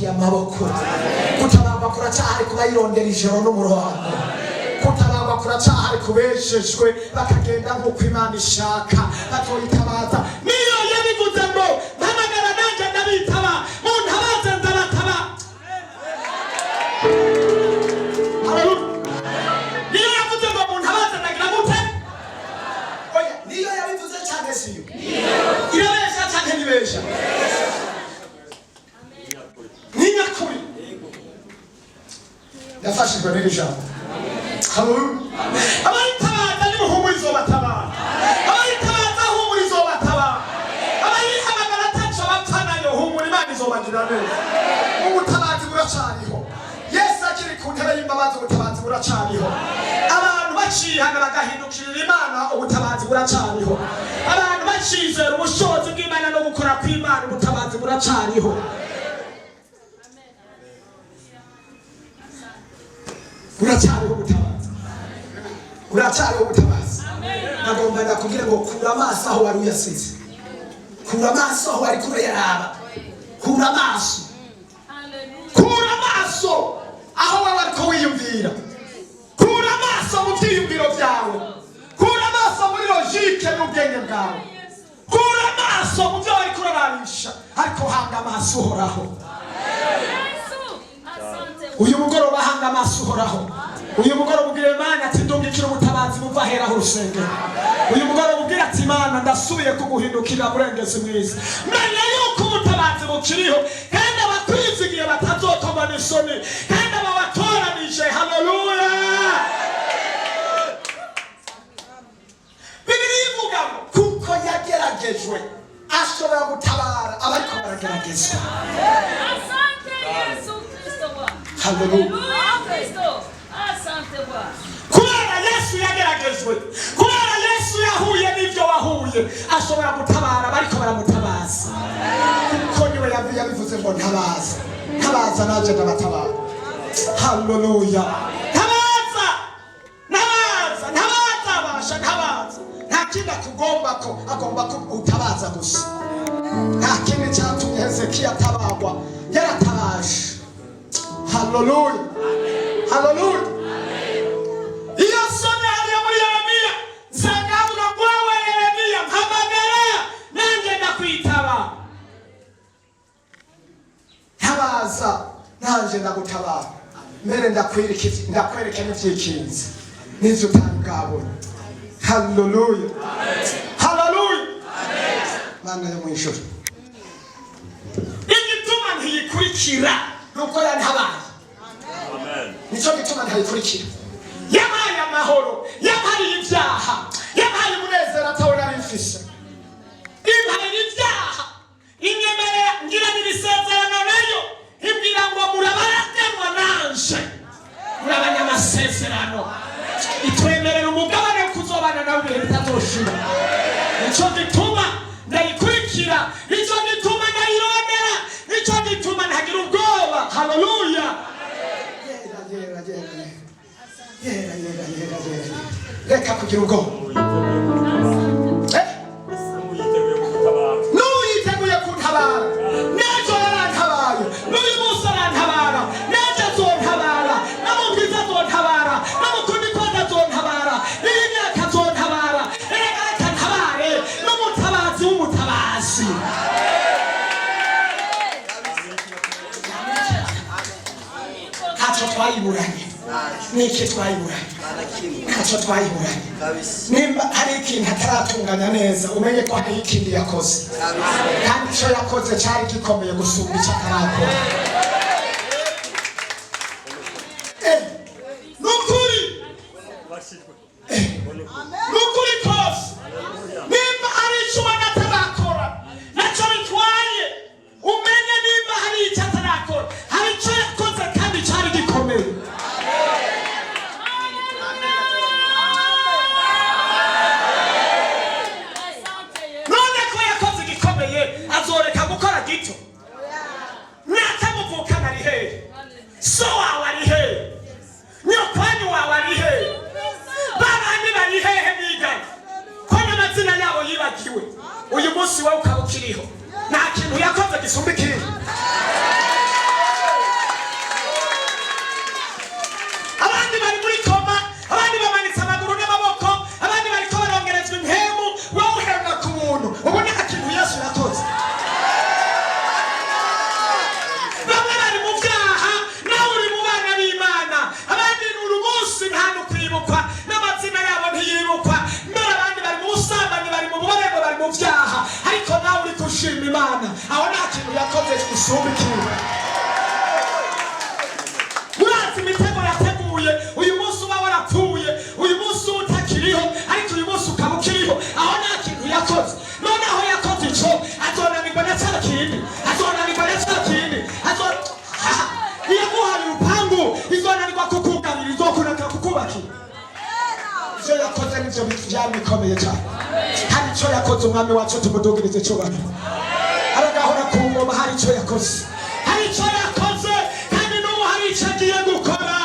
Abayimanyikiye amaboko. Gutabarwa kuracyahari kubayirondera ijoro n'umurango. Gutabarwa kuracyahari kubeshejwe bakagenda nk'uko Imana ishaka, bazoyitabaza. Niyo yabivuze ngo: "Mpamagara, nanjye ndabitaba, muntabaze, ndabataba." Haleluya! Niyo yavuze ngo: "Muntabaze, ndagira gute?" Oya, niyo yabivuze cyane, siyo irabesha cyane, ntibesha, ni nyakuri. Yafashijwe n'iri jambo. Haleluya! Abayitabaza nimuhumurizo batabara, abayitabaza humurizo batabara, abayihamagara ataco bapfa nayo, humura, Imana izobagira neza. Ubutabazi buracariho. Yesu akiri ku ntebe y'imbabazi, ubutabazi buracariho. Abantu bacihana bagahindukirira Imana, ubutabazi buracariho. Abantu bacizera ubushobozi bw'Imana no gukora kw'Imana, ubutabazi buracariho. Buracyariho ubutabazi, buracyariho ubutabazi. Nagomba ndakubwira ngo kura amaso aho wari uyasize, kura amaso aho wari kure yaraba, kura amaso, kura amaso aho wowe ariko wiyumvira, kura amaso mu byiyumviro byawe, kura amaso muri logique n'ubwenge bwawe, kura amaso mu byo wari kurarabisha, ariko hanga amaso Uhoraho. Uyu mugoroba hanga amaso Uhoraho. Uyu mugoroba ubwira Imana ati: "Ndungikira ubutabazi buva aheraho urusengero." Uyu mugoroba ubwira ati: "Imana, ndasubiye kuguhindukirira, murengezi mwiza. Menya yuko ubutabazi bukiriho, kandi abakwizigiye batazokorwa n'isoni, kandi aba watoranije." Haleluya! Bibiliya ivuga ngo kuko yageragejwe, ashobora gutabara abariko barageragezwa. Asante Yesu Kristo Bwana. Haleluya! Haleluya Kristo. Asante Bwana. Kubera Yesu yageragejwe, kubera Yesu yahuye n'ibyo wahuye, ashobora gutabara bariko baramutabaza, kuko niwe yabivuze ngo: "Ntabaza, ntabaza, naje ndabatabara." Haleluya! Ntabaza, ntabaza, ntabaza, abasha ntabaza. Nta kindi akugomba ko agomba ko utabaza gusa. Nta kindi cyatumye Hezekiya atabagwa, yaratabaje. Haleluya, haleluya! Iyo somye hariya muri Yeremiya, nsanga avuga ngo: "Wowe Yeremiya, mpamagara, nanjye ndakwitaba. Ntabaza, nanjye ndagutabara, mbere ndakwereka ndakwereka n'ivyikinzi n'ivyo utari bwabona." Haleluya, haleluya! Mana yo mw'ijuru, igituma ntiyikurikira nuko yantabaye. Nicyo gituma ntayikurikira. Yampaye amahoro, yampaye ibyaha, yampaye umunezero atawe nari mfise, impaye ibyaha, inyemerera ngira n'ibisezerano nayo, imbwira ngo: "Murabaraganwa nanje, muri abanyamasezerano." Itwemerera umugabane wo kuzobana nawe ibihe bitazoshira. Nicyo gituma ndayikurikira, nicyo gituma ndayirondera, nicyo gituma ntagira ubwoba. Haleluya! Yera, yera, yera, yera, yera, yera, yera! Reka kugira ubwoba. Eh? Yiteguye kugutabara. N'ubu yiteguye kuntabara. N'ejo yarantabaye, n'uyu munsi arantabara, n'ejo azontabara, no mu bwiza azontabara, no mu kundi kwezi azontabara, n'iyi myaka azontabara. Erega reka ntabare n'umutabazi w'umutabazi. Ntacyo twayiburanye. Niki twayiburanye? Ntacyo twayiburanye. Nimba hari ikintu ataratunganya neza, umenye ko hari ikindi yakoze, kandi icyo yakoze cyari gikomeye gusumba icyo atarakora. Nukuri, nukuri kose, nimba hari icyo ubona atarakora, nacyo bitwaye. Umenye nimba hari icyo atarakora, hari icyo yakoze kandi cyari gikomeye. Asante Yesu. None ko yakoze igikomeye, azoreka gukora gito? Nakamuvukana ari hehe? So wawe ari hehe? Nyokwanyu wawe ari hehe? Babandi bari hehe bigana ko n'amazina? gisumba ikintu. Urazi imitego yateguye? Uyu munsi uba warapfuye, uyu munsi uba utakiriho, ariko uyu munsi ukaba ukiriho. Aho nta kintu yakoze? Noneho yakoze ico, azonanirwa na ca kindi, azonanirwa na ca kindi. Iyaguhaye urupangu izonanirwa kukugarira, izokunanira kukubakira? Ivyo yakoze nivyo vyari bikomeye cyane. Hari ico yakoze. Umwami wacu tumudugirize icubahiro, aragahora ku ngoma. Hari ico yakoze, hari ico yakoze, kandi n'ubu hari ico agiye gukora.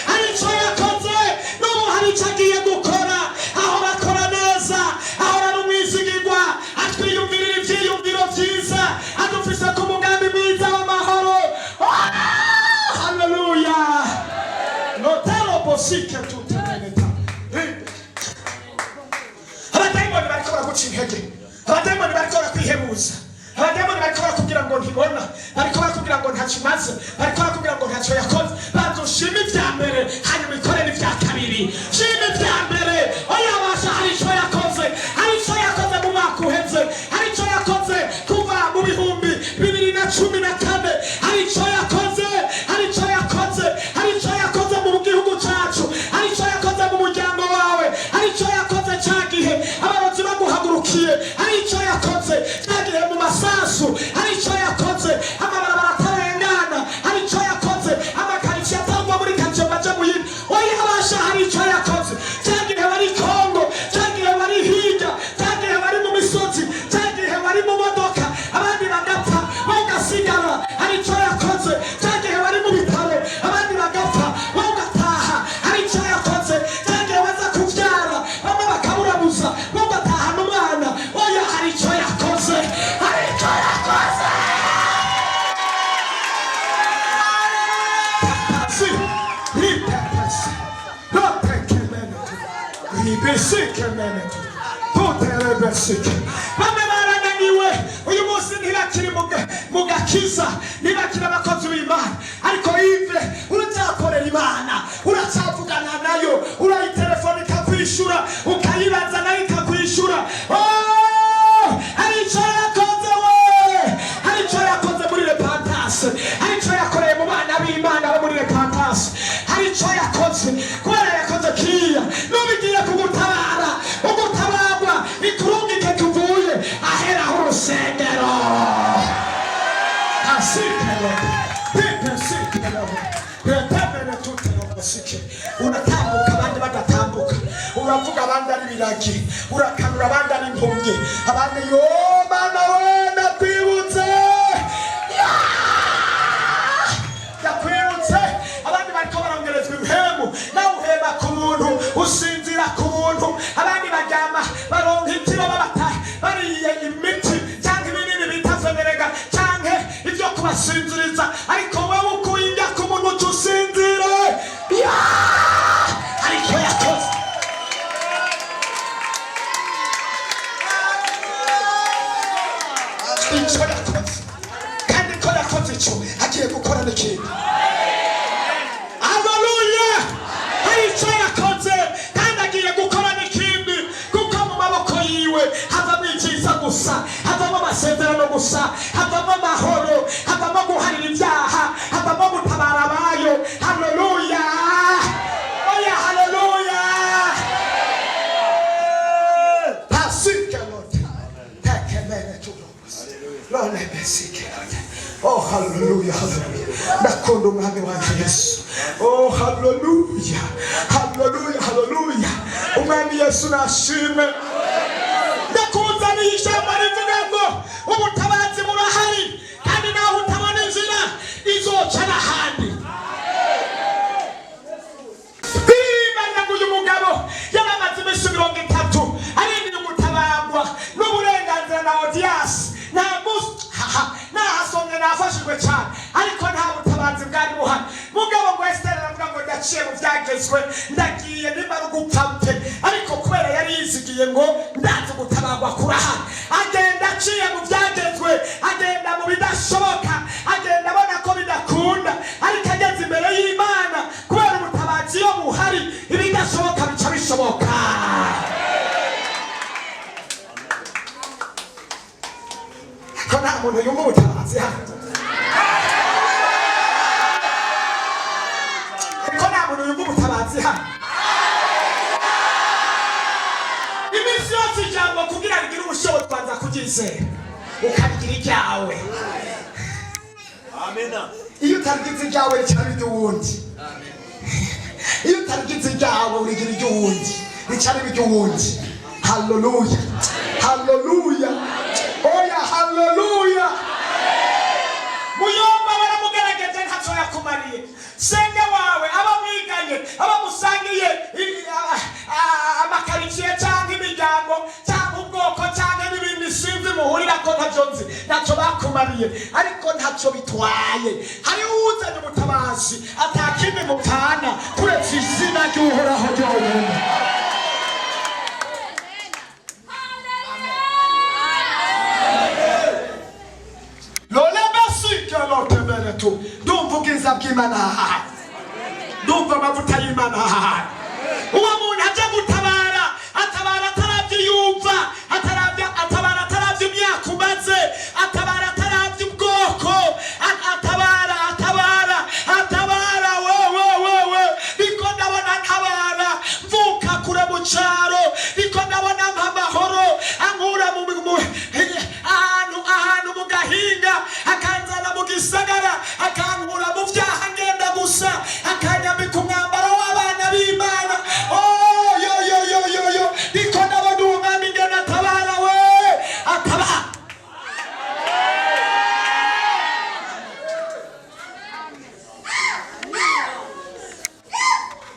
Hari ico yakoze, n'ubu hari ico agiye gukora. Ahora akora neza, ahora ari umwizigirwa, atwiyumvirira ivyiyumviro vyiza, adufise ku mugambi mwiza w'amahoro. Ah, haleluya! Notelo bosike tutemeneta. Abadayimoni bariko baraguca intege, abadayimoni bariko barakwihebuza, abadayimoni bariko barakubwira ngo ntibona, bariko barakubwira ngo ntacyo imaze, bariko barakubwira ngo ntacyo yakoze. Banza ushime ibya mbere, hanyuma ikorere ibya kabiri. Shima ibya mbere. Oya basha, hari icyo yakoze, hari icyo yakoze mu mwaka uheze, hari icyo yakoze kuva mu 2014, hari icyo yakoze, hari icyo yakoze, hari icyo yakoze mu gihugu cyacu, hari icyo yakoze mu muryango wawe, hari icyo yakoze cya gihe abarozi baguhagurukiye, hari icyo yakoze cya gihe mu masasu, hari icyo yakoze amabarabara atarengana, hari icyo yakoze amakaritsiye atangwa muri karitsiye baja mu yindi. Oya basha, hari icyo yakoze cya gihe wari Kongo, cya gihe wari hirya, cya gihe wari mu misozi, cya gihe wari mu modoka abandi bagapfa bagasigara. Hari icyo yakoze cya gihe wari mu bitaro abandi bagapfa bagataha. Hari icyo yakoze cya gihe baza kubyara bamwe bakaburabuza bagataha n'umwana. Oya, hari icyo yakoze, hari icyo yakoze. Pasi, ripepesi, rotekemenetu, ribisikemenetu, tuterebesike. Bamwe barananiwe, uyu munsi ntibakiri mu gakiza, ntibakiri abakozi b'Imana, ariko ive uracyakorera Imana, uracyavugana nayo, urayitelefona ikakwishura, ukayibaza nayo ikakwishura. Oh, hari icyo yakoze we, hari icyo yakoze muri Repentance, hari icyo yakoreye mu bana b'Imana bo muri Repentance, hari icyo yakoze. Kubera yakoze kiriya, n'ubigiye kugutabara, ugutabarwa ikurungike tuvuye aheraho urusengero. Asikelo pipe sikelo retemene tutelobosike. Unatambuka abandi badatambuka, uravuga abandi ari ibiragi, urakanura abandi ari impumyi, abandi yo Mana we ndakwibutse, ndakwibutse. Abandi bariko barongerezwa impemu, nawe uhema ku muntu, usinzira ku muntu. Abandi baryama baronka itiro babata bariye imiti cyangwa ibinini bita femerega canke ibyo kubasinziriza, ariko wewe ukuye indya ku muntu uca usinzire. Ya! Hari icyo yakoze, icyo yakoze, kandi ko yakoze icyo agiye gukora n'ikindi. Haleluya! Hari icyo yakoze kandi agiye gukora n'ikindi, kuko mu maboko yiwe havamo ibyiza gusa, havamo amasezerano gusa, havamo amahoro, havamo guharira ibyaha, havamo gutabara abayo. Haleluya! Oya, haleluya! Pasikelote tekemene tulobos lolebesikelote. Oh, haleluya, haleluya! Ndakunda umwami wanjye Yesu. Oh, haleluya, haleluya, haleluya! Umwami Yesu nashimwe. Ndakuzaniye ijambo rivuga ngo ubutabazi burahari, kandi naho utabona inzira izoca n'ahandi. Biririmba ngo uyu mugabo yari amaze iminsi 30 arindiriye gutabarwa n'uburenganzira na odiyasi. Nta munsi haha nahasomye, nafashijwe cyane, ariko nta butabazi bwari buhari. Mugabo ngo Esiteri aravuga ngo ndaciye mu byagezwe, ndagiye, nimara gupfa mpe. Ariko kubera yari yizigiye ngo ndazi gutabarwa kurahari, agenda aciye mu byagezwe, agenda mu bidashoboka, agenda abona ko bidakunda, ariko ageze imbere y'Imana, kubera ubutabazi iyo buhari ibidashoboka bica bishoboka. Ko nta muntu yumva ubutabazi hano? Umutabazi hano iminsi yose, ijambo kugira rigire ubushobozi, ubanza kuryizera, ukarigira iryawe. Amena. Iyo utarigize iryawe, rica riba iry'uwundi. Iyo utarigize iryawe, urigira iry'uwundi, rica riba iry'uwundi. Haleluya, haleluya, oya, haleluya! Muyomba baramugaragaje, ntacyo yakumariye. Senge wawe, aba mwiganye, aba musangiye amakaritsiye cyangwa imiryango cyangwa ubwoko cyangwa n'ibindi sinzi muhurira ko ntacyo nzi, ntacyo bakumariye, ariko ntacyo bitwaye. Hariho uwuzanye ubutabazi atakindi mupfana kuretse izina ry'Uhoraho ryonyine. Lolebesikeloteberetu. Ndumva ubwiza bw'Imana aha, ndumva amavuta y'Imana aha. Uwo muntu aje gutabara, atabara atarabye yumva atarabye, atabara atarabye imyaka umaze, atabara atarabye ubwoko, atabara, atabara, atabara. Wewe niko ndabona ntabara mvuka kure mu cyaro, niko ndabona mpa amahoro, ankura ahantu mu gahinga, akanzana mu gisagara, akankura mu byaha ngenda gusa, akanyambika umwambaro w'abana b'Imana. Oh, yo yo yo yo yo, niko ndabona uwo mwami ngenda atabara, we atabara.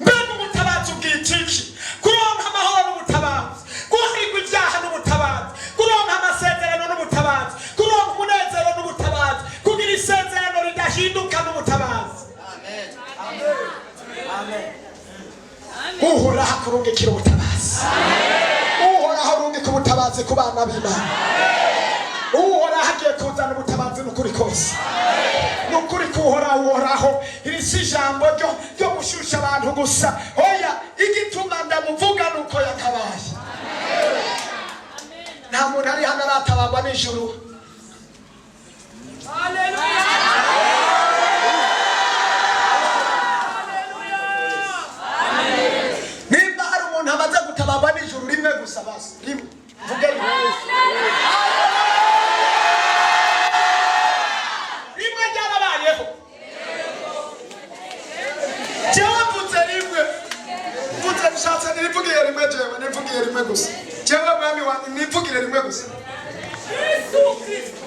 Mbega ubutabazi bwitiki! Kuronka amahoro n'ubutabazi, guharirwa ibyaha n'ubutabazi, kuronka amasezerano n'ubutabazi, kuronka umunezero n'ubutabazi, kugira isezerano ridahinduka n'ubutabazi. Uhoraho akurungikira ubutabazi. Uhoraho arungika ubutabazi ku bana b'Imana. Uhoraho agiye kuzana ubutabazi n'ukuri kose, ni ukuri kuhoraho. Uhoraho, iri si ijambo ryo gushusha abantu gusa, oya. Igituma ndamuvuga ni uko yatabaye. Nta muntu ari hano aratabarwa n'ijuru. Haleluya. Nimba hari umuntu amaze gutabarwa n'ijuru rimwe gusa, basi rimwe, mvuge rimwe. Rimwe ryarabayeho. Jewe mvuze rimwe, mvuze nshatse nivugire rimwe. Jewe nivugire rimwe gusa. Jewe mwami wanjye, nivugire rimwe gusa. Yesu Kristo.